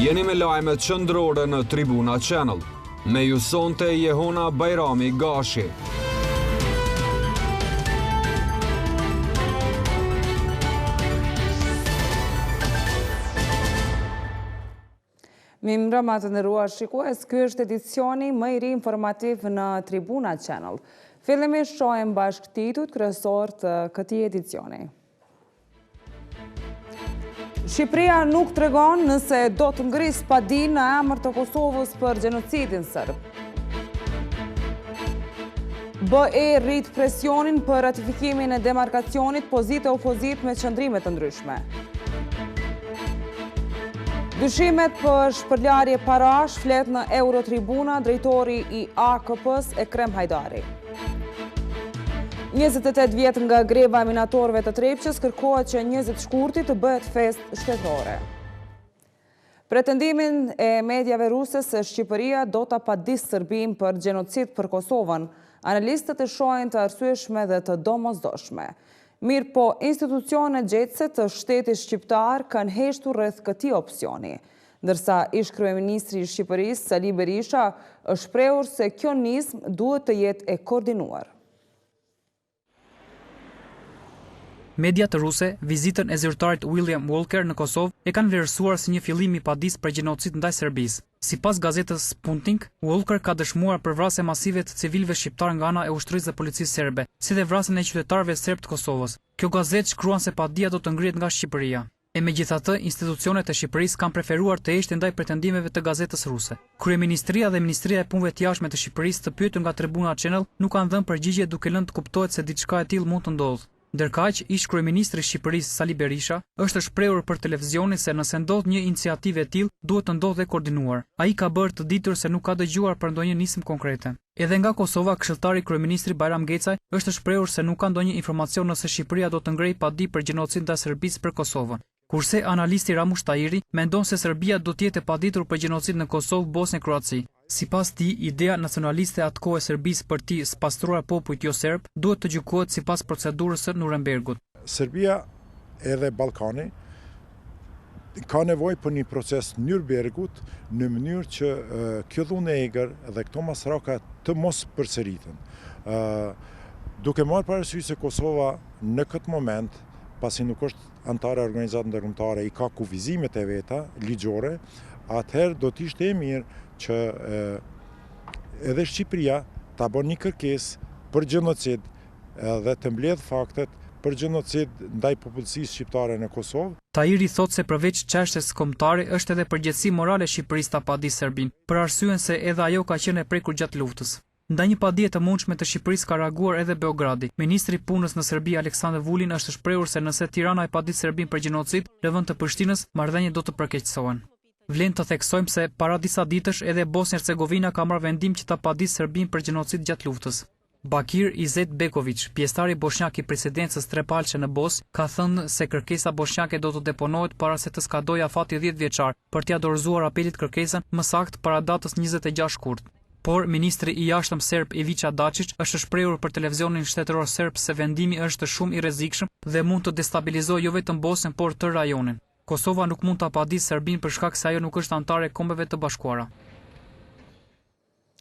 Jeni me lajmet qendrore në Tribuna Channel. Me ju sonte Jehona Bajrami Gashi. Mirëmbrëma të nderuar shikues, ky është edicioni më i ri informativ në Tribuna Channel. Fillimisht shohim bashkë titujt kryesorë të këtij edicioni. Shqipëria nuk tregon nëse do të ngrisë padi në emër të Kosovës për gjenocidin serb. BE rrit presionin për ratifikimin e demarkacionit, pozitë e opozitë me qëndrime të ndryshme. Dyshimet për shpëlarje parash flet në Eurotribuna drejtori i AKP-së Ekrem Hajdari. 28 vjet nga greva e minatorëve të Trepçës kërkohet që 20 shkurti të bëhet festë shtetërore. Pretendimin e mediave ruse se Shqipëria do ta padisë Serbinë për gjenocid për Kosovën, analistët e shohin të arsyeshme dhe të domosdoshme. Mirëpo, institucionet gjegjëse të shtetit shqiptar kanë heshtur rreth këtij opsioni. Ndërsa ish-kryeministri i Shqipërisë, Sali Berisha, është shprehur se kjo nismë duhet të jetë e koordinuar. Mediat ruse, vizitën e zyrtarit William Walker në Kosovë e kanë vlerësuar si një fillim i padisë për gjenocid ndaj Serbisë. Sipas gazetës Sputnik, Walker ka dëshmuar për vrasje masive të civilëve shqiptarë nga ana e ushtrisë dhe policisë serbe, si dhe vrasjen e qytetarëve serbë të Kosovës. Kjo gazetë shkruan se padia do të ngrihet nga Shqipëria. E megjithatë, institucionet e Shqipërisë kanë preferuar të heshtin ndaj pretendimeve të gazetës ruse. Kryeministria dhe Ministria e Punëve të Jashtme të Shqipërisë të pyetur nga Tribuna Channel nuk kanë dhënë përgjigje duke lënë të kuptohet se diçka e tillë mund të ndodhë. Ndërkaq, ish-kryeministri i Shqipërisë, Sali Berisha, është shprehur për televizionin se nëse ndodh një iniciativë e tillë, duhet të ndodhë e koordinuar. Ai ka bërë të ditur se nuk ka dëgjuar për ndonjë nismë konkrete. Edhe nga Kosova, këshilltari i kryeministrit Bajram Gecaj është shprehur se nuk ka ndonjë informacion nëse Shqipëria do të ngrejë padi për gjenocid ndaj Serbisë për Kosovën. Kurse analisti Ramush Tahiri mendon se Serbia do të jetë e paditur për gjenocid në Kosovë, Bosnjë e Kroaci. Sipas tij, ideja nacionaliste atë kohë e Serbisë për t'i spastruar popujt joserbë duhet të gjykohet sipas procedurës së Nurembergut. Serbia edhe Ballkani ka nevojë për një proces Nürnbergut në mënyrë që kjo dhunë e egër dhe këto masakra të mos përsëriten. Duke marrë parasysh se Kosova në këtë moment, pasi nuk është anëtare e organizatës ndërkombëtare, i ka kufizimet e veta ligjore, atëherë do të ishte e mirë që edhe Shqipëria ta bën një kërkesë për gjenocid dhe të mbledhë faktet për gjenocid ndaj popullsisë shqiptare në Kosovë. Tahiri thotë se përveç çështjes kombëtare është edhe përgjegjësi morale e Shqipërisë ta padisë Serbinë, për arsyen se edhe ajo ka qenë e prekur gjatë luftës. Ndaj një padie të mundshme të Shqipërisë ka reaguar edhe Beogradi. Ministri i Punës në Serbi Aleksandër Vulin është shprehur se nëse Tirana e padit Serbinë për gjenocid, në vend të Prishtinës, marrëdhëniet do të përkeqësohen. Vlen të theksojmë se para disa ditësh edhe Bosnjë-Hercegovina ka marrë vendim që ta padisë Serbinë për gjenocid gjatë luftës. Bakir Izetbegoviç, pjesëtari boshnjak i presidencës trepalëshe në Bosnjë, ka thënë se kërkesa boshnjake do të deponohet para se të skadojë afati dhjetëvjeçar për t'ia dorëzuar apelit kërkesën, më saktë para datës 26 shkurt. Por, ministri i Jashtëm serb Ivica Daçiç është shprehur për televizionin shtetëror serb se vendimi është shumë i rrezikshëm dhe mund të destabilizojë jo vetëm Bosnjën por tërë rajonin. Kosova nuk mund ta padisë Serbinë për shkak se ajo nuk është anëtare e Kombeve të Bashkuara.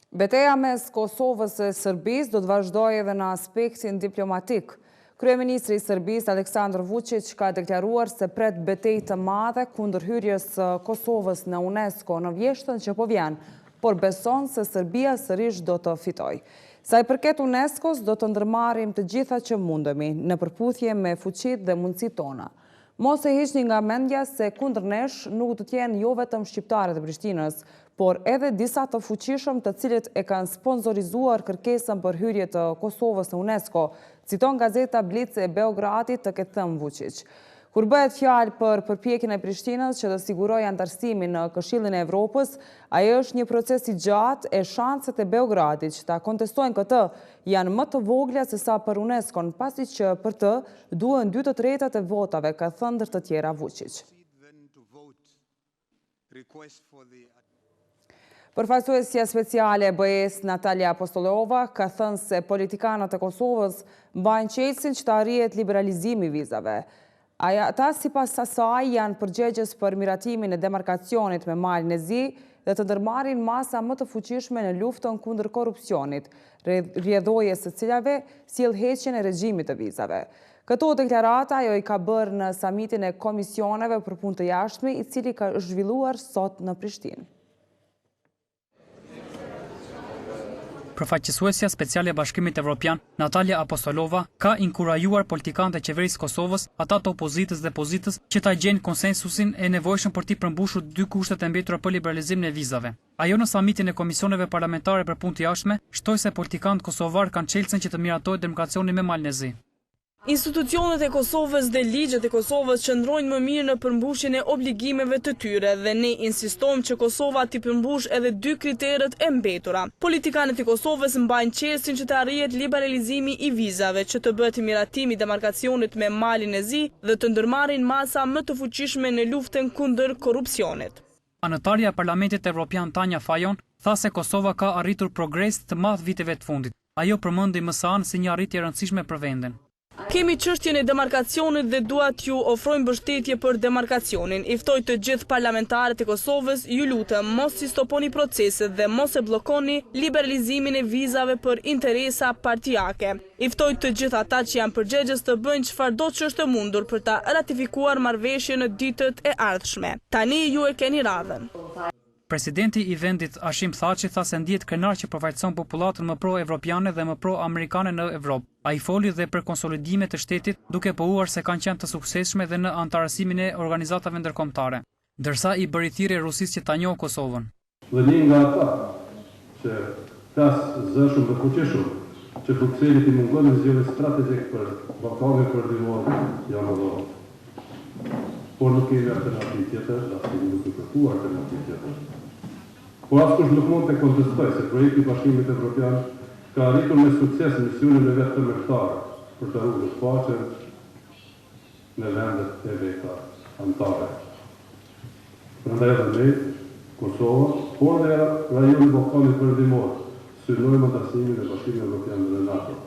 Beteja mes Kosovës e Serbisë do të vazhdojë edhe në aspektin diplomatik. Kryeministri i Serbisë, Aleksandër Vuçiq, ka deklaruar se pret betejë të madhe kundër hyrjes së Kosovës në UNESCO në vjeshtën që po vjen, por beson se Serbia sërish do të fitojë. Sa i përket UNESCO-s, do të ndërmarrim të gjitha që mundemi, në përputhje me fuqitë dhe mundësitë tona. Mos e hiqni nga mendja se kundër nesh nuk do të jenë jo vetëm shqiptarët e Prishtinës, por edhe disa të fuqishëm të cilët e kanë sponsorizuar kërkesën për hyrje të Kosovës në UNESCO, citon gazeta Blic e Beogradit të ketë thënë Vuçiq. Kur bëhet fjalë për përpjekjen e Prishtinës që të sigurojë anëtarësimin në Këshillin e Evropës, ai është një proces i gjatë e shanset e Beogradit që ta kontestojnë këtë janë më të vogla se sa për UNESCO-n, pasi që për të Duhen dy të tretat e votave, ka thënë ndër të tjera Vuçiq. Përfaqësuesja speciale e BE-së, Natalia Apostolova, ka thënë se politikanët e Kosovës mbajnë çelësin që të arrihet liberalizimi i vizave. Ata sipas saj janë përgjegjës për miratimin e demarkacionit me Malin e Zi dhe të ndërmarrin masa më të fuqishme në luftën kundër korrupsionit, rrjedhojë e së cilave sjell heqjen e regjimit të vizave. Këto deklarata ajo i ka bërë në samitin e komisioneve për punë të jashtme, i cili ka zhvilluar sot në Prishtinë. Përfaqësuesja speciale e Bashkimit Evropian, Natalia Apostolova, ka inkurajuar politikanët e qeverisë së Kosovës, ata të opozitës dhe pozitës, që ta gjejnë konsensusin e nevojshëm për t'i përmbushur dy kushtet e mbetura për liberalizimin e vizave. Ajo në samitin e komisioneve parlamentare për punë të jashtme, shtoi se politikanët kosovarë kanë çelësin që të miratohet demarkacioni me Malin e Zi. Institucionet e Kosovës dhe ligjet e Kosovës qëndrojnë më mirë në përmbushjen e obligimeve të tyre dhe ne insistojmë që Kosova t'i përmbushë edhe dy kriteret e mbetura. Politikanët e Kosovës mbajnë çelësin që të arrihet liberalizimi i vizave, që të bëhet miratimi i demarkacionit me Malin e Zi dhe të ndërmarrin masa më të fuqishme në luftën kundër korrupsionit. Anëtarja e Parlamentit Evropian Tanja Fajon tha se Kosova ka arritur progres të madh viteve të fundit. Ajo përmendi MSA-në si një arritje e rëndësishme për vendin. Kemi çështjen e demarkacionit dhe dua t'ju ofroj mbështetje për demarkacionin. I ftoj të gjithë parlamentarët e Kosovës, ju lutem, mos i stoponi proceset dhe mos e bllokoni liberalizimin e vizave për interesa partiake. I ftoj të gjithë ata që janë përgjegjës të bëjnë çfarëdo që është e mundur për ta ratifikuar marrëveshjen në ditët e ardhshme. Tani ju e keni radhën. Presidenti i vendit, Hashim Thaçi tha se ndihet krenar që përfaqëson popullatën më pro-evropiane dhe më pro-amerikane në Evropë. Ai foli dhe për konsolidimet e shtetit, duke pohuar se kanë qenë të suksesshme dhe në anëtarësimin e organizatave ndërkombëtare. Ndërsa i bëri thirrje Rusisë që ta njohë Kosovën. Dhe një nga ata që flas zëshëm dhe fuqishëm që Brukselit i mungon vizioni strategjik për Ballkanin Perëndimor janë edhe unë. Por nuk kemi alternativë tjetër dhe as kemi duke kërkuar alternativë tjetër. Por askush nuk mund të kontestojë se projekti i Bashkimit Evropian ka arritur me sukses misionin e vet themeltar për të ruajtur paqen në vendet e veta anëtare. Prandaj edhe ne, Kosova, por edhe rajoni i Ballkanit Perëndimor, synojmë anëtarësimin në Bashkimin Evropian dhe në NATO.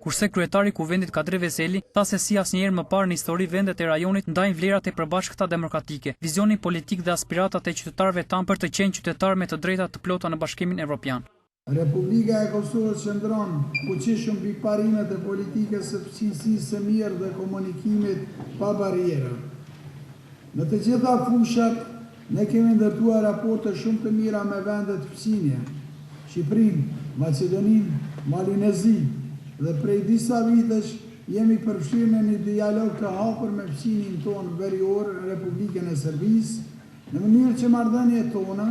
Kurse kryetari i Kuvendit Kadri Veseli tha se si asnjëherë më parë në histori vendet e rajonit ndajnë vlerat e përbashkëta demokratike, vizionin politik dhe aspiratat e qytetarëve tanë për të qenë qytetarë me të drejta të plota në Bashkimin Evropian. Republika e Kosovës qëndron fuqishëm mbi parimet e politikës së fqinjësisë së mirë dhe komunikimit pa barriera. Në të gjitha fushat, ne kemi ndërtuar raporte shumë të mira me vendet fqinje, Shqipërinë, Maqedoninë, Malin e Zi, dhe prej disa vitesh jemi përfshirë në një dialog të hapur me fqinjin tonë verior, Republikën e Serbisë, në mënyrë që marrëdhëniet tona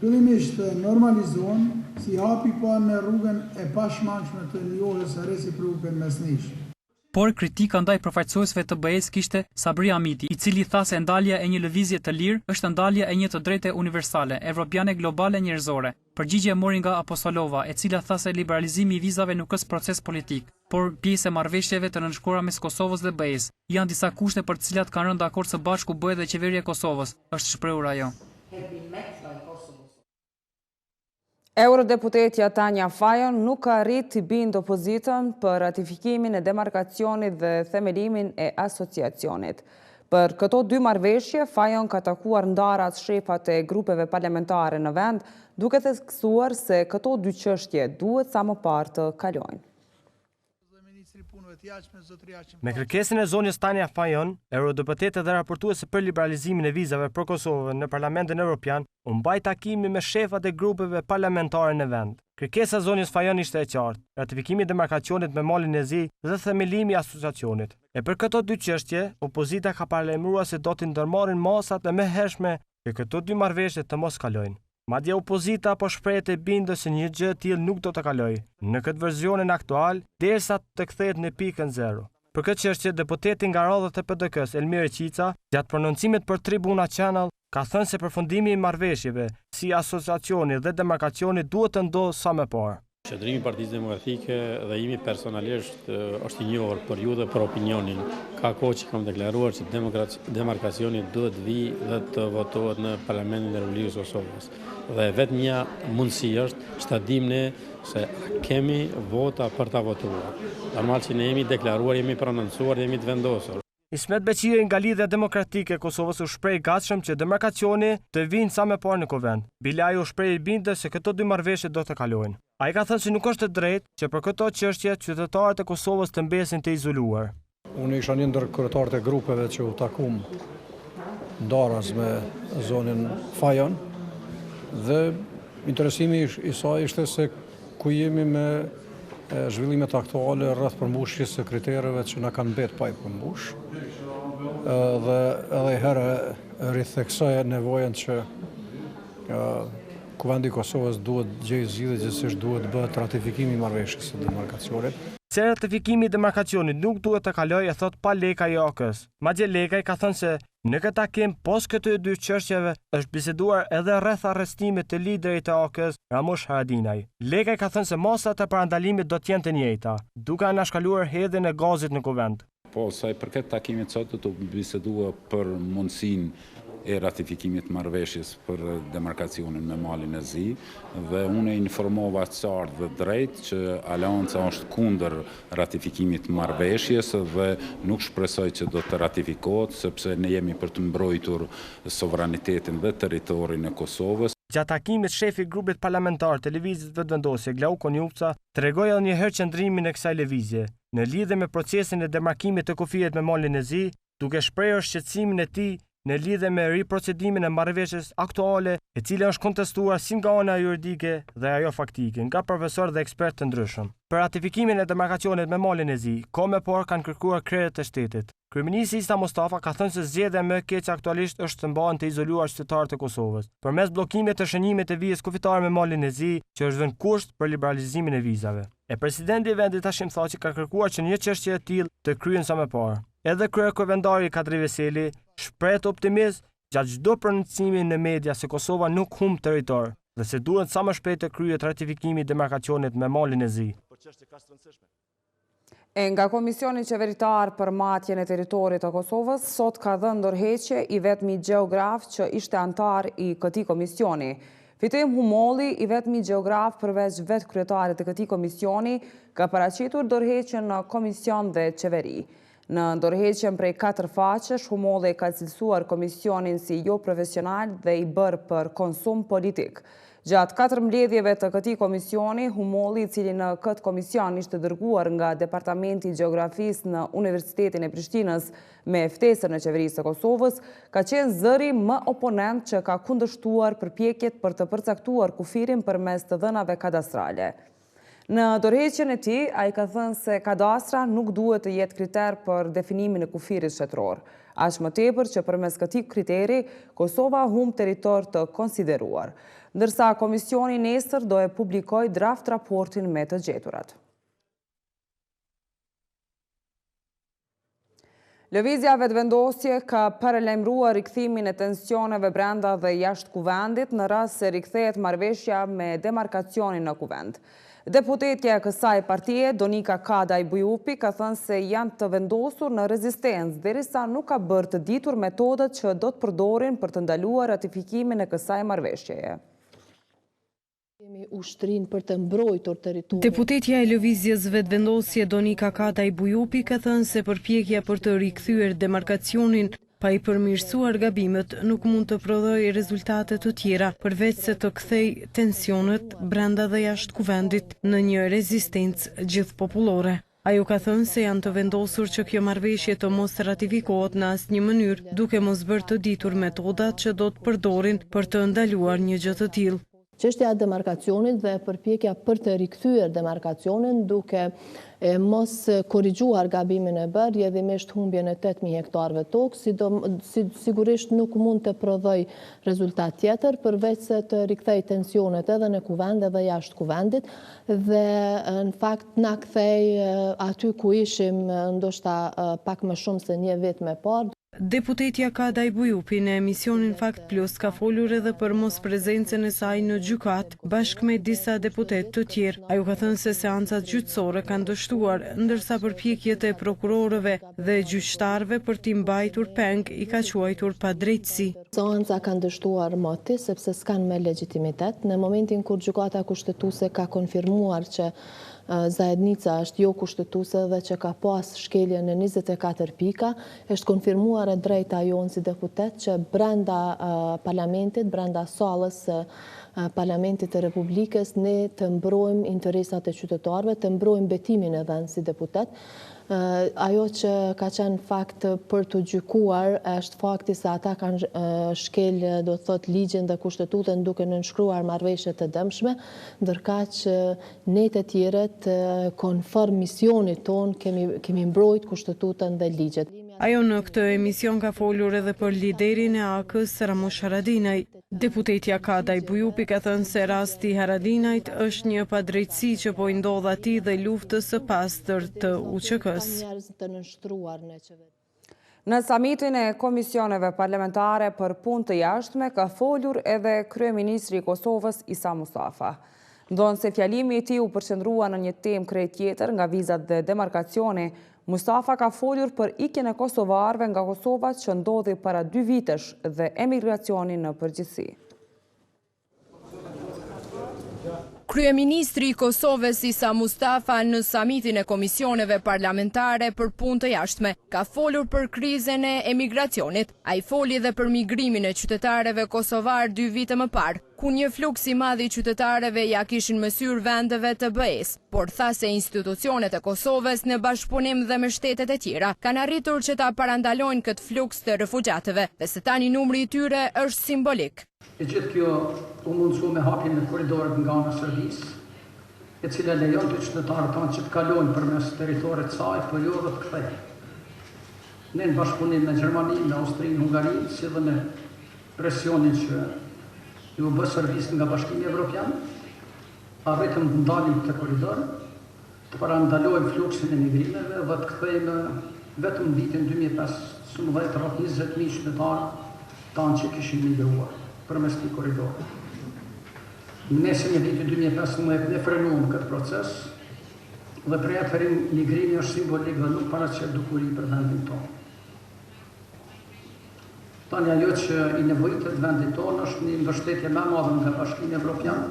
fillimisht të normalizohen, si hap i parë në rrugën e pashmangshme të njohjes reciproke mes nesh. Por, kritika ndaj përfaqësuesve të BE-së kishte Sabri Hamiti, i cili tha se ndalja e një lëvizje të lirë është ndalja e një të drejte universale, evropiane globale njerëzore. Përgjigje mori nga Apostolova, e cila tha se liberalizimi i vizave nuk është proces politik, por pjesë e marrëveshjeve të nënshkruara mes Kosovës dhe BE-së. Janë disa kushte për të cilat kanë rënë dakord së bashku BE dhe Qeveria e Kosovës, është shprehur ajo. Eurodeputetja Tanja Fajon nuk ka arrit t'i bindë opozitën për ratifikimin e demarkacionit dhe themelimin e asociacionit. Për këto dy marrëveshje, Fajon ka takuar ndaras shefat e grupeve parlamentare në vend, duke theksuar se këto dy çështje duhet sa më parë të kalojnë. Me kërkesën e zonjës Tanja Fajon, eurodeputete dhe raportuese për liberalizimin e vizave për Kosovën në Parlamentin Evropian, u mbajt takimi me shefat e grupeve parlamentare në vend. Kërkesa e zonjës Fajon ishte e qartë, ratifikimi i demarkacionit me Malin e Zi dhe themelimi i asociacionit. E për këto dy çështje, opozita ka paralajmëruar se do t'i ndërmarrin masat e mëhershme që këto dy marrëveshje të mos kalojnë. Madje opozita po shprehet e bindur se një gjë e tillë nuk do të kalojë, në këtë versionin aktual, derisa të kthehet në pikën zero. Për këtë çështje, deputeti nga radhët e PDK-së, Elmi Reçica, gjatë prononcimit për Tribuna Channel, ka thënë se përfundimi i marrëveshjeve, si Asociacioni dhe Demarkacioni duhet të ndodhë sa më parë. Qëndrimi i Partisë Demokratike dhe imi personalisht është i njohur për ju dhe për opinionin. Ka kohë që kam deklaruar që demarkacioni duhet të vijë dhe të votohet në Parlamentin e Republikës së Kosovës. Dhe e vetmja mundësi është që ta dimë ne se kemi vota për ta votuar. Normal që ne jemi deklaruar, jemi prononcuar, jemi të vendosur. Ismet Beqiri nga Lidhja Demokratike e Kosovës u shpreh i gatshëm që demarkacioni të vijë sa më parë në Kuvend. Bile ai u shpreh i bindur se këto dy marrëveshje do të kalojnë. Ai ka thënë se nuk është e drejtë që për këto çështje qytetarët e Kosovës të mbesin të izoluar. Unë isha një ndër kryetarët e grupeve që u takum ndaras me zonjën Fajon dhe interesimi i saj ishte se ku jemi me zhvillimet aktuale rreth përmbushjes së kritereve që na kanë mbetë pa i përmbush dhe edhe një herë ritheksoi nevojën që Kuvendi i Kosovës duhet të gjejë zgjidhje, gjithsesi duhet të bëhet ratifikimi i marrëveshjes së demarkacionit. Se ratifikimi i demarkacionit nuk duhet të kalojë e thotë Pal Lekaj i AAK-së. Madje Lekaj ka thënë se Në këtë takim, pos këtyre dy çështjeve, është biseduar edhe rreth arrestimit të liderit të AAK-së, Ramush Haradinaj. Lekaj ka thënë se masat e parandalimit do të jenë të njëjta, duke anashkaluar hedhjen e gazit në Kuvend. Po, sa i përket takimit sot, u bisedua për mundësinë e ratifikimit të marrëveshjes për demarkacionin me Malin e Zi dhe unë e informova qartë dhe drejt që Aleanca është kundër ratifikimit të marrëveshjes dhe nuk shpresoj që do të ratifikohet sepse ne jemi për të mbrojtur sovranitetin dhe territorin e Kosovës. Gjatë takimit shefi i grupit parlamentar të Lëvizjes Vetëvendosje, Glauk Konjufca, tregoi edhe një herë qëndrimin e kësaj lëvizje, në lidhje me procesin e demarkimit të kufirit me Malin e Zi, duke shprehur shqetësimin e tij në lidhje me riprocedimin e marrëveshjes aktuale, e cila është kontestuar si nga ana juridike dhe ajo faktike nga profesorë dhe ekspertë të ndryshëm. Për ratifikimin e demarkacionit me Malin e Zi, kohë më parë kanë kërkuar krerët e shtetit. Kryeministri Isa Mustafa ka thënë se zgjedhja më e keqe aktualisht është të mbahen të izoluar qytetarët e Kosovës, përmes bllokimit të shënjimit të vijës kufitare me Malin e Zi, që është vënë kusht për liberalizimin e vizave. E presidenti i vendit Hashim Thaçi ka kërkuar që një çështje e tillë të kryhen sa më parë. Edhe kryekuvendari Kadri Veseli shprehet optimist gjatë çdo prononcimi në media se Kosova nuk humb territor dhe se duhet sa më shpejt të kryhet ratifikimi i demarkacionit me Malin e Zi. E nga Komisioni Qeveritar për Matjen e Territorit të Kosovës, sot ka dhënë dorëheqje i vetmi gjeograf që ishte anëtar i këtij komisioni. Fitim Humolli, i vetmi gjeograf përveç vetë kryetarit të këtij komisioni, ka paraqitur dorëheqjen në komision dhe qeveri. Në dorëheqjen prej 4 faqesh, Humolli ka cilësuar komisionin si jo profesional dhe i bërë për konsum politik. Gjatë 4 mbledhjeve të këtij komisioni, Humolli, i cili në këtë komision ishte dërguar nga Departamenti i Gjeografisë në Universitetin e Prishtinës me ftesën e Qeverisë së Kosovës, ka qenë zëri më oponent që ka kundërshtuar përpjekjet për të përcaktuar kufirin përmes të dhënave kadastrale. Në dorëheqjen e tij, ai ka thënë se kadastra nuk duhet të jetë kriter për definimin e kufirit shtetëror. Aq më tepër që përmes këtij kriteri, Kosova humb territor të konsideruar. Ndërsa komisioni nesër do e publikojë draft raportin me të gjeturat. Lëvizja Vetëvendosje ka paralajmëruar rikthimin e tensioneve brenda dhe jashtë Kuvendit në rast se rikthehet marrëveshja me demarkacionin në Kuvend. Deputetja e kësaj partie, Donika Kadaj Bujupi, ka thënë se janë të vendosur në rezistencë, derisa nuk ka bërë të ditur metodat që do të përdorin për të ndaluar ratifikimin e kësaj marrëveshjeje. Kemi ushtrinë për të mbrojtur territorin. Deputetja e Lëvizjes Vetëvendosje, Donika Kadaj Bujupi ka thënë se përpjekja për të rikthyer demarkacionin pa i përmirësuar gabimet nuk mund të prodhojë rezultate të tjera, përveç se të kthejë tensionet brenda dhe jashtë Kuvendit në një rezistencë gjithëpopullore. Ajo ka thënë se janë të vendosur që kjo marrëveshje të mos ratifikohet në asnjë mënyrë, duke mos bërë të ditur metodat që do të përdorin për të ndaluar një gjë të tillë. Çështja e demarkacionit dhe përpjekja për të rikthyer demarkacionin duke mos korrigjuar gabimin e bërë, rrjedhimisht humbjen e 8.000 hektarëve tokë, sigurisht nuk mund të prodhojë rezultat tjetër, përveç se të rikthejë tensionet edhe në Kuvend edhe jashtë Kuvendit, dhe në fakt na kthejë aty ku ishim ndoshta pak më shumë se një vit më parë. Deputetja Kadaj Bujupi në emisionin Fakt Plus ka folur edhe për mosprezencën e saj në gjykatë bashkë me disa deputetë të tjerë. Ajo ka thënë se seancat gjyqësore kanë dështuar, ndërsa përpjekjet e prokurorëve dhe gjyqtarëve për t'i mbajtur peng i ka quajtur padrejtësi. Seanca kanë dështuar moti, sepse s'kanë më legjitimitet. Në momentin kur Gjykata Kushtetuese ka konfirmuar që. Zajednica është jo kushtetuese dhe që ka pas shkelje në 24 pika, është konfirmuar e drejta jonë si deputet që brenda parlamentit, brenda sallës së Parlamentit të Republikës, ne të mbrojmë interesat e qytetarëve, të mbrojmë betimin e dhënë si deputet. Ajo që ka qenë fakt për t'u gjykuar është fakti se ata kanë shkel, do të thotë, ligjin dhe kushtetutën duke nënshkruar marrëveshje të dëmshme, ndërkaq ne të tjerët konform misionit tonë kemi kemi mbrojt kushtetutën dhe ligjet. Ajo në këtë emision ka folur edhe për liderin e AAK-së, Ramush Haradinaj. Deputetja Kadaj Bujupi ka thënë se rasti i Haradinajt është një padrejtësi që po i ndodh atij dhe luftës së pastër të UÇK-së. Në samitin e komisioneve parlamentare për punë të jashtme ka folur edhe kryeministri i Kosovës Isa Mustafa. Ndonëse fjalimi i tij u përqendrua në një temë krejt tjetër nga vizat dhe demarkacioni, Mustafa ka folur për ikjen e kosovarëve nga Kosova që ndodhi para dy vitesh dhe emigracionin në përgjithësi. Kryeministri i Kosovës Isa Mustafa në samitin e komisioneve parlamentare për punë të jashtme ka folur për krizën e emigracionit. Ai foli dhe për migrimin e qytetarëve kosovarë dy vite më parë, ku një fluks i madh i qytetarëve ia kishin mësyrë vendeve të BE-së, por tha se institucionet e Kosovës në bashkëpunim dhe me shtetet e tjera kanë arritur që ta parandalojnë këtë fluks të refugjatëve dhe se tani numri i tyre është simbolik. E gjithë kjo u mundësua me hapjen e korridorit nga ana e Serbisë, e cila lejonte qytetarët tanë që të kalojnë përmes territorit të saj, por jo edhe të kthehen. Ne në bashkëpunim me Gjermaninë, me Austrinë, Hungarinë, si dhe me presionin që iu bë Serbisë nga Bashkimi Evropian, arritëm të ndalim këtë korridor, të parandalojmë fluksin e migrimeve dhe të kthejmë vetëm në vitin 2015 rreth 20.000 qytetarë tanë që kishin migruar përmes këtij korridori. Në mesin e vitit 2015 ne frenuam këtë proces dhe prej atëherë migrimi është simbolik dhe nuk paraqet dukuri për vendin tonë. Tani ajo që i nevojitet vendit tonë është një mbështetje më e madhe nga Bashkimi Evropian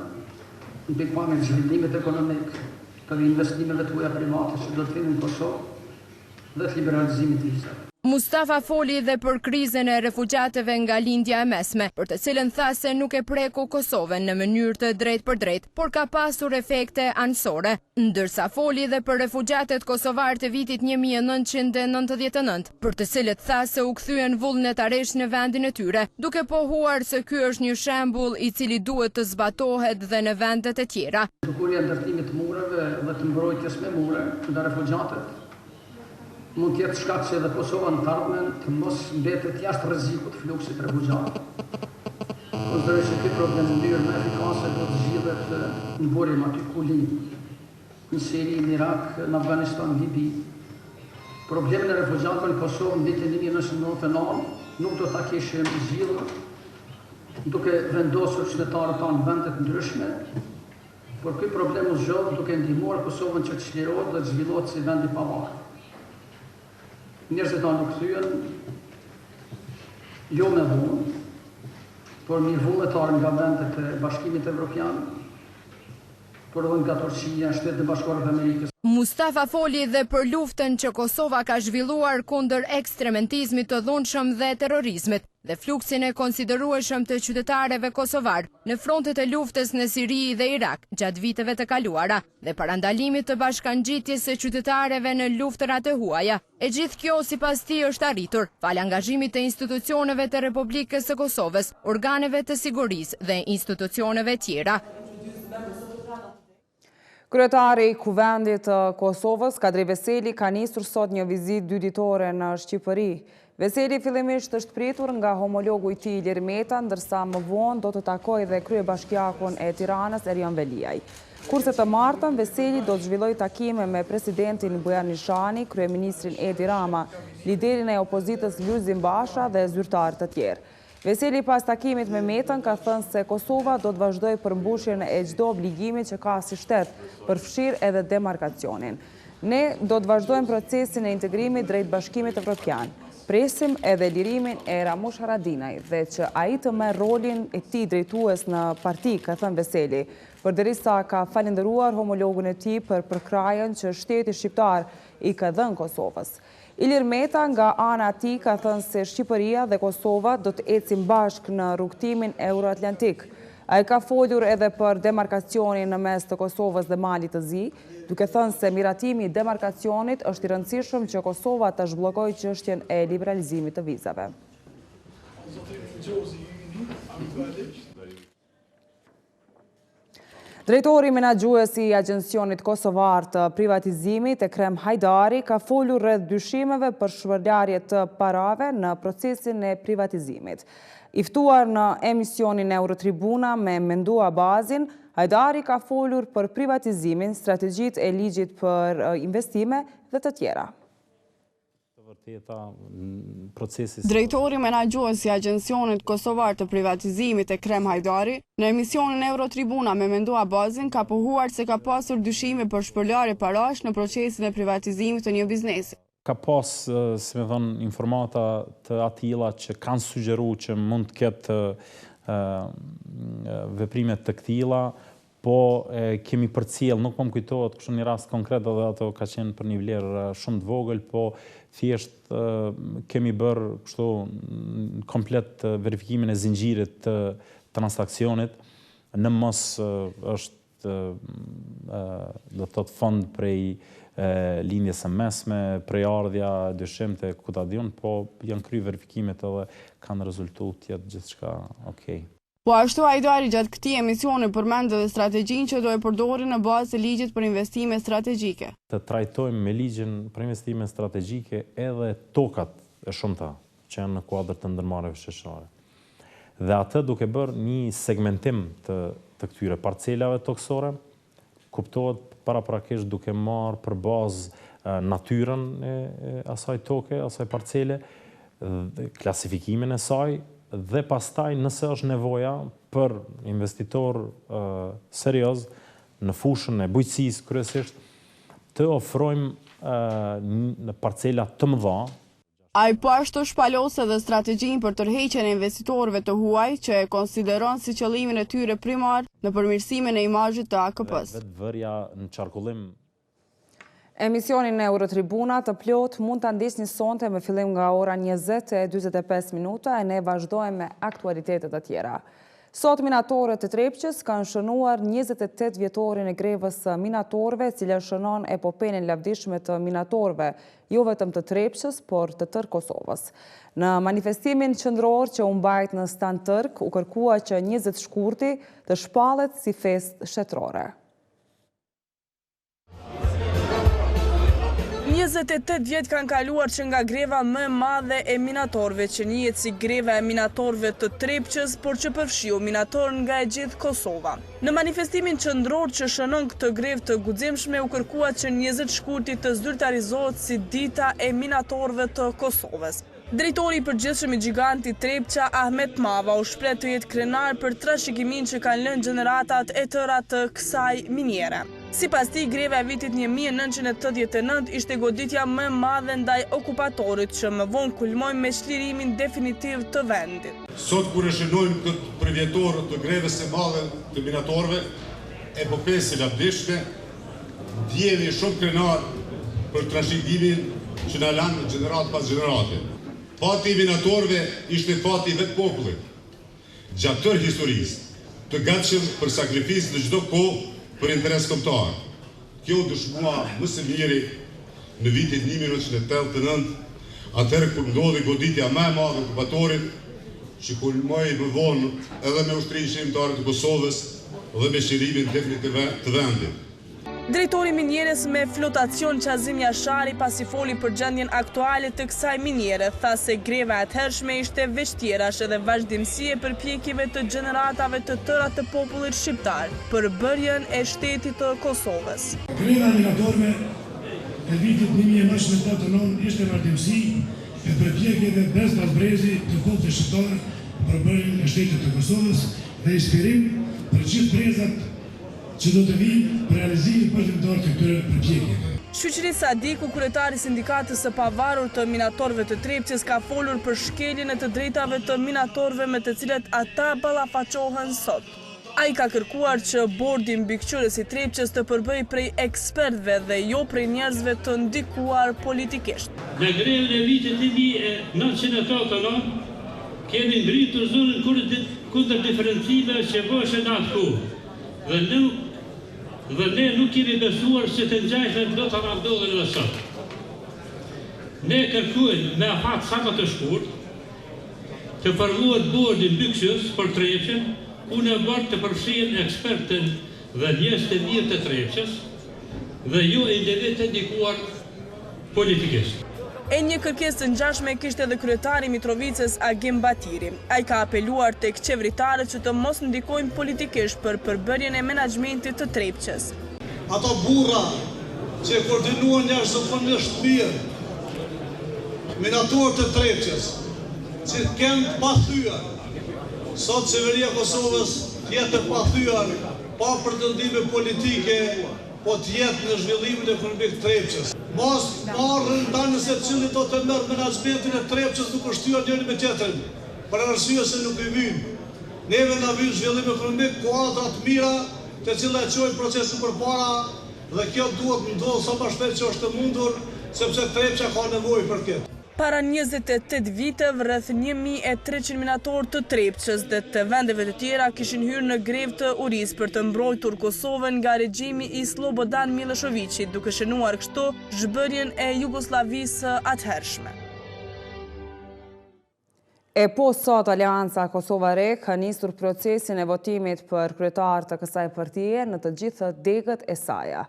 në pikëpamje të zhvillimit ekonomik, të investimeve të huaja private që do të vinë në Kosovë dhe të liberalizimit të vizave. Mustafa foli dhe për krizën e refugjatëve nga Lindja e Mesme, për të cilën tha se nuk e preku Kosovën në mënyrë të drejtpërdrejtë, por ka pasur efekte anësore. Ndërsa foli dhe për refugjatët kosovarë të vitit 1999, për të cilët tha se u kthyen vullnetarisht në vendin e tyre, duke pohuar se ky është një shembull i cili duhet të zbatohet dhe në vendet e tjera. Dukuria e ndërtimit të mureve dhe të mbrojtjes me mure nga refugjatët mund të jetë shkak që edhe Kosova në të ardhmen të mos mbetet jashtë rrezikut të fluksit të refugjatëve. Konsideroj se ky problem në mënyrë më efikase duhet të zgjidhet në burim aty ku lind, në Siri, në Irak, në Afganistan, në Libi. Problemin e refugjatëve në Kosovë në vitin 1999 nuk do ta kishim zgjidhur duke vendosur qytetarët tanë në vende të ndryshme, Por ky problem u zgjodh duke ndihmuar Kosovën që të çlirohet dhe të zhvillohet si vend i pavarur. Njerëzit tanë u kthyen jo me dhunë, por mirë vullnetarë nga vendet e Bashkimit Evropian, por edhe nga Turqia, Shtetet e Bashkuara të Amerikës. Mustafa foli dhe për luftën që Kosova ka zhvilluar kundër ekstrementizmit të dhunshëm dhe terrorizmit dhe fluksin e konsiderueshëm të qytetarëve kosovarë në frontet e luftës në Siri dhe Irak gjatë viteve të kaluara dhe parandalimit të bashkangjitjes së qytetarëve në luftërat e huaja. E gjithë kjo, sipas tij, është arritur falë angazhimit të institucioneve të Republikës së Kosovës, organeve të sigurisë dhe institucioneve tjera. Kryetari i Kuvendit të Kosovës, Kadri Veseli, ka nisur sot një vizitë dyditore në Shqipëri. Veseli fillimisht është pritur nga homologu i tij Ilir Meta, ndërsa më vonë do të takojë dhe kryebashkiakun e Tiranës, Erion Veliaj. Kurse të martën, Veseli do të zhvillojë takime me presidentin Bujar Nishani, kryeministrin Edi Rama, liderin e opozitës Lulzim Basha dhe zyrtarë të tjerë. Veseli pas takimit me Metën ka thënë se Kosova do të vazhdojë përmbushjen e çdo obligimi që ka si shtet, përfshirë edhe demarkacionin. Ne do të vazhdojmë procesin e integrimit drejt Bashkimit Evropian. Presim edhe lirimin e Ramush Haradinaj dhe që ai të merr rolin e tij drejtues në parti, ka thënë Veseli, përderisa ka falënderuar homologun e tij për përkrahjen që shteti shqiptar i ka dhënë Kosovës. Ilir Meta nga ana e tij ka thënë se Shqipëria dhe Kosova do të ecin bashkë në rrugëtimin euroatlantik. Ai ka folur edhe për demarkacionin në mes të Kosovës dhe Malit të Zi, duke thënë se miratimi i demarkacionit është i rëndësishëm që Kosova ta zhbllokojë çështjen e liberalizimit të vizave. Drejtori menaxhues i Agjencionit Kosovar të Privatizimit, Ekrem Hajdari, ka folur rreth dyshimeve për shpëlarje të parave në procesin e privatizimit. I ftuar në emisionin Eurotribuna me Mendu Abazin, Hajdari ka folur për privatizimin, strategjitë e ligjit për investime dhe të tjera. Drejtori menaxhues i Agjencionit Kosovar të Privatizimit, Ekrem Hajdari, në emisionin Eurotribuna me Mendu Abazin ka pohuar se ka pasur dyshime për shpëlarje parash në procesin e privatizimit të një biznesi. Ka pas, si me thënë, informata të atilla që kanë sugjeru që mund të ketë veprime të këtilla, Po e kemi përcjell, nuk po më kujtohet kështu një rast konkret edhe ato ka qenë për një vlerë shumë të vogël, po thjesht kemi bërë kështu komplet verifikimin e zinxhirit të transaksionit, në mos është do të thotë fond prej lindjes së mesme, prejardhja e dyshimtë ku ta di unë, po janë kry verifikimet edhe kanë rezultu të jetë gjithçka okej. Po ashtu Hajdari gjatë këtij emisioni përmend edhe strategjinë që do e përdorin në bazë të ligjit për investime strategjike. Të trajtojmë me ligjin për investime strategjike edhe tokat e shumta që janë në kuadër të ndërmarrjeve shoqërore. Dhe atë duke bërë një segmentim të të këtyre parcelave tokësore, kuptohet paraprakisht duke marrë për bazë natyrën e asaj toke, asaj parcele, klasifikimin e saj dhe pastaj nëse është nevoja për investitor serioz në fushën e bujqësisë kryesisht të ofrojmë parcela të mëdha Ai po ashtu shpalos edhe strategjinë për tërheqjen e investitorëve të huaj që e konsideron si qëllimin e tyre primar në përmirësimin e imazhit të AKP-së. Vetë vërja në qarkullim. Emisionin Eurotribuna të plotë mund ta ndiqni sonte me fillim nga ora 20:45 minuta e ne vazhdojmë me aktualitete të tjera. Sot minatorët e Trepçës kanë shënuar 28 vjetorin e grevës së minatorëve, e cila shënon epopenë e lavdishme të minatorëve, jo vetëm të Trepçës, por të tërë Kosovës. Në manifestimin qendror që u mbajt në Stantërg, u kërkua që 20 shkurti të shpallet si festë shtetërore. 28 vjet kanë kaluar që nga greva më e madhe e minatorëve që njihet si greva e minatorëve të Trepçës, por që përfshiu minatorë nga e gjithë Kosova. Në manifestimin qendror që shënon këtë grevë të guximshme u kërkua që 20 shkurti të zyrtarizohet si dita e minatorëve të Kosovës. Drejtori i përgjithshëm i gjigantit Trepça, Ahmet Mava, u shpreh të jetë krenar për trashëgiminë që kanë lënë gjeneratat e tëra të kësaj miniere. Sipas tij, greva e vitit 1989 ishte goditja më e madhe ndaj okupatorit që më vonë kulmoi me çlirimin definitiv të vendit. Sot kur e shënojmë këtë përvjetor të grevës së madhe të minatorëve, epopesë së lavdishme, Ndihemi shumë krenarë për trashëgiminë që na lanë gjeneratë pas gjenerate. Fati i minatorëve ishte fati i vetë popullit. Gjatë tërë historisë, të gatshëm për sakrificë në çdo kohë për interes kombëtar. Kjo u dëshmua më së miri në vitin 1989, atëherë kur ndodhi goditja më e madhe e okupatorit, që kulmoi më vonë edhe me Ushtrinë Çlirimtare të Kosovës dhe me çlirimin definitiv të vendit. Drejtori i minierës me flotacion Qazim Jashari pasi foli për gjendjen aktuale të kësaj miniere, tha se greva e atëhershme ishte veç tjerash edhe vazhdimësi e përpjekjeve të gjeneratave të tëra të popullit shqiptar për bërjen e shtetit të Kosovës. Greva e minatorëve e vitit 1989 ishte vazhdimësi e përpjekjeve brez pas brezi të popullit shqiptar për bërjen e shtetit të Kosovës dhe inspirim për gjithë brezat që do të vijnë për realizimin përfundimtar të këtyre përpjekjeve. Shyqri Sadiku, kryetar i Sindikatës së Pavarur të Minatorëve të Trepçës ka folur për shkeljen e të drejtave të minatorëve me të cilët ata ballafaqohen sot. Ai ka kërkuar që bordi mbikëqyrës i Trepçës të përbëhej prej ekspertëve dhe jo prej njerëzve të ndikuar politikisht. Në grevën e vitit 1989 kemi ngritur zërin kundër diferencimeve që bëheshin në atë kohë dhe nuk dhe ne nuk kemi besuar se të ngjajshme do të na ndodhin edhe sot. Ne kërkojmë me afat sa më të shkurt Të formohet bordi mbikëqyrës për Trepçën, ku në bord të përfshihen ekspertë dhe njerëz të mirë të Trepçës dhe jo individë të ndikuar politikisht. E një kërkesë të ngjashme kishte edhe kryetari i Mitrovicës, Agim Bahtiri. Ai ka apeluar tek qeveritarët që të mos ndikojnë politikisht për përbërjen e menaxhmentit të Trepçës. Ata burra që e koordinuan jashtëzakonisht mirë minatorët e Trepçës, që të kenë të pathyer, sot Qeveria e Kosovës të jetë e pathyer, pa pretendime politike, po të jetë në zhvillimin ekonomik të Trepçës. Mos marrin tani se cili do të merr menaxhmentin e Trepçës duke shtyrë njëri me tjetrin, për arsye se nuk i vynë. Neve na vyn zhvillim ekonomik, kuadra të mira, të cilat e çojnë procesin përpara dhe kjo duhet të ndodhë sa më shpejt që është e mundur, sepse Trepça ka nevojë për këtë. Para 28 viteve, rreth 1300 minatorë të Trepçës dhe të vendeve të tjera kishin hyrë në grevë të urisë për të mbrojtur Kosovën nga regjimi i Sllobodan Millosheviqit, duke shënuar kështu zhbërjen e Jugosllavisë së atëhershme. E po sot Aleanca Kosova e Re ka nisur procesin e votimit për kryetar të kësaj partie në të gjitha degët e saja.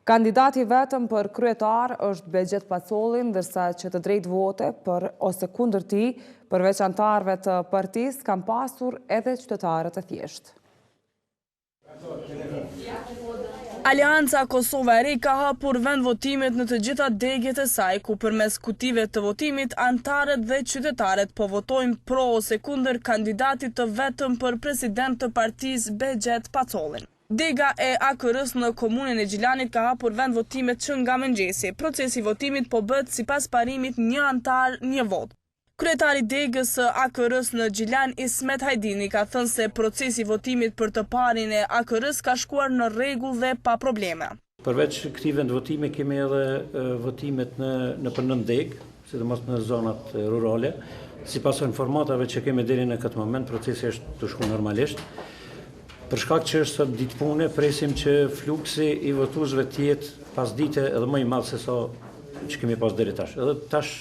Kandidati i vetëm për kryetar është Behgjet Pacolli, ndërsa që të drejtë vote për ose kundër tij, përveç anëtarëve të partisë, kanë pasur edhe qytetarët e thjeshtë. Aleanca Kosova e Re ka hapur vendvotimet në të gjitha degët e saj, ku përmes kutive të votimit anëtarët dhe qytetarët po votojnë pro ose kundër kandidatit të vetëm për president të partisë Behgjet Pacollin. Dega e AKR-së në komunën e Gjilanit ka hapur vendvotimet që nga mëngjesi. Procesi i votimit po bëhet sipas parimit një anëtar një votë. Kryetari i degës së AKR-së në Gjilan, Ismet Hajdini ka thënë se procesi i votimit për të parin e AKR-së ka shkuar në rregull dhe pa probleme. Përveç këtij vendvotimi kemi edhe votimet në nëpër nëndegë, sidomos në zonat rurale. Sipas informatave që kemi deri në këtë moment, procesi është tu shku normalisht. Për shkak që është sot ditë pune, presim që fluksi i votuesve të jetë pasdite edhe më i madh se sa që kemi pas deri tash. Edhe tash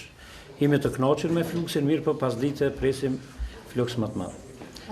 Jemi të kënaqur me fluksin, mirëpo pasdite presim fluks më të madh.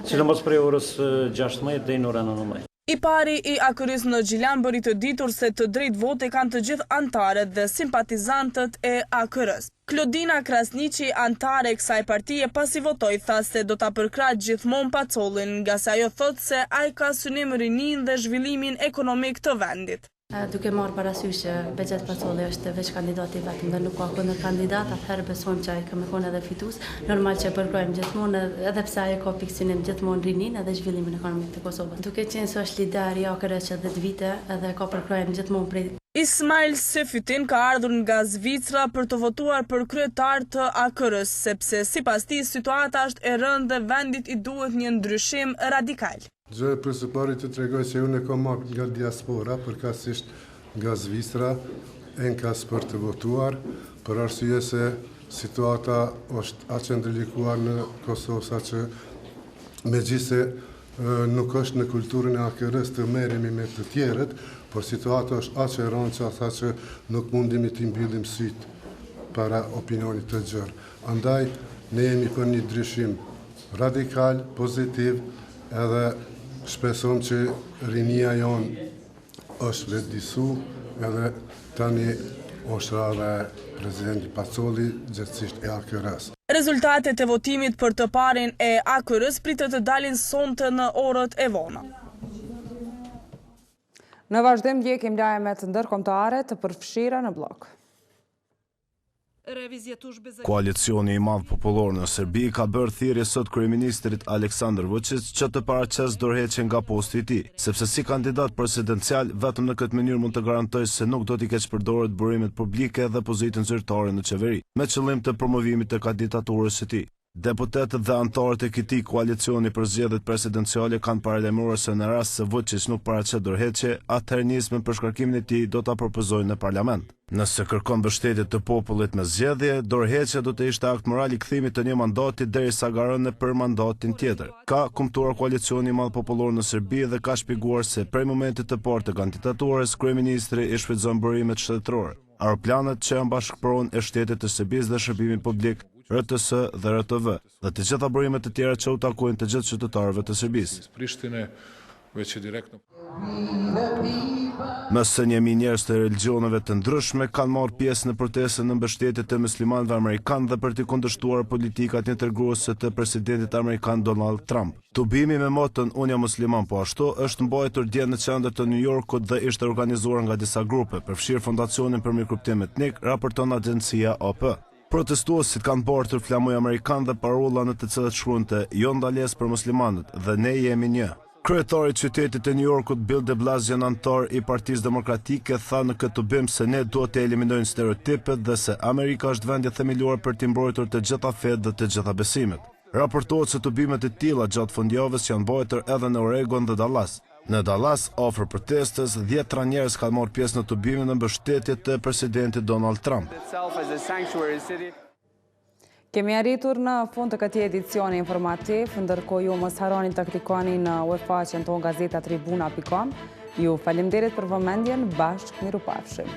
Sidomos prej orës 16 deri në orën 19. I pari i AKR-së në Gjilan bëri të ditur se të drejtë vote kanë të gjithë anëtarët dhe simpatizantët e AKR-së. Klodina Krasniqi, anëtare e kësaj partie pasi votoi tha se do ta përkrahë gjithmonë Pacollin, ngase ajo thotë se ai ka synim rininë dhe zhvillimin ekonomik të vendit. Duke marrë parasysh që Behgjet Pacolli është veç kandidati i vetëm dhe nuk ka kundërkandidat, atëherë besojmë që ai ka me konë edhe fitues. Normal që e përkrahim gjithmonë edhe pse ai ka pikësynim gjithmonë rininë edhe zhvillimin ekonomik të Kosovës. Duke qenë se është lider i AKR-së që 10 vite edhe ka përkrahjen gjithmonë prej Ismail Sefytin ka ardhur nga Zvicra për të votuar për kryetar të AKR-së, sepse sipas tij situata është e rëndë dhe vendit i duhet një ndryshim radikal. Gjëja për së pari të tregoj se unë e kam ardhur nga diaspora, përkatësisht nga Zvicra, enkas për të votuar, për arsye se situata është aq e ndërlikuar në Kosovë saqë megjithëse nuk është në kulturën e AKR-së të merremi me të tjerët, por situata është aq e rëndë që tha që nuk mundemi t'i mbyllim sytë para opinionit të gjerë. Andaj, ne jemi për një ndryshim radikal, pozitiv, edhe shpresojmë që rinia jonë është vetëdisu, edhe tani është radha e presidenti Pacolli, gjegjësisht e AKR-së. Rezultatet e votimit për të parin e AKR-së pritet të dalin sonte në orët e vona. Në vazhdim ndjekim lajmet ndërkombëtare të përfshira në bllok. Koalicioni i Madh Popullor në Serbi i ka bërë thirrje sot kryeministrit Aleksandar Vuçiq që të paraqesë dorëheqjen nga posti i tij, sepse si kandidat presidencial vetëm në këtë mënyrë mund të garantojë se nuk do t'i keqpërdoret burimet publike dhe pozitën zyrtare në qeveri, me qëllim të promovimit të kandidaturës së tij. Deputetët dhe anëtarët e këtij koalicioni për zgjedhjet presidenciale kanë paralajmëruar se në rast se Vuçiq nuk paraqet dorëheqje, atëherë nismën për shkarkimin e tij do ta propozojnë në parlament. Nëse kërkon mbështetje të popullit me zgjedhje, dorëheqja do të ishte akt moral i kthimit të një mandati derisa garon për mandatin tjetër, ka kumtuar Koalicioni i Madh Popullor në Serbi dhe ka shpjeguar se prej momentit të parë të kandidaturës, kryeministri i shfrytëzon burimet shtetërore. Aeroplanët që janë bashkëpronë e shtetit të Serbisë dhe shërbimi publik, RTS dhe RTV, dhe të gjitha burimet e tjera që u takojnë të gjithë qytetarëve të Serbisë. Më se 1000 njerëz të religjioneve të ndryshme kanë marrë pjesë në protestën në mbështetje të myslimanëve amerikanë dhe për t'i kundërshtuar politikat integruese të presidentit amerikan Donald Trump. Tubimi me moton Unë jam musliman po ashtu është mbajtur dje në qendër të New Yorkut dhe ishte organizuar nga disa grupe, përfshirë Fondacionin për Mirëkuptim Etnik, raporton agjencia AP. Protestuesit kanë bartur flamuj amerikanë dhe parulla në të cilat shkruante Jo ndalesë për muslimanët dhe Ne jemi një. Kryetari i qytetit të New Yorkut, Bill de Blasio, anëtar i Partisë Demokratike, tha në këtë tubim se ne duhet të eliminojmë stereotipet dhe se Amerika është vendi i themeluar për t'i mbrojtur të gjitha fetë dhe të gjitha besimet. Raportohet se tubime të tilla gjatë fundjavës janë mbajtur edhe në Oregon dhe Dallas. Në Dallas, afër protestës, dhjetëra njerëz kanë marrë pjesë në tubimin në mbështetje të presidentit Donald Trump. Kemi arritur në fund të këtij edicioni informativ, ndërkohë ju mos harroni të klikoni në uebfaqen tonë gazetatribuna.com. Ju faleminderit për vëmendjen, bashkë mirupafshim.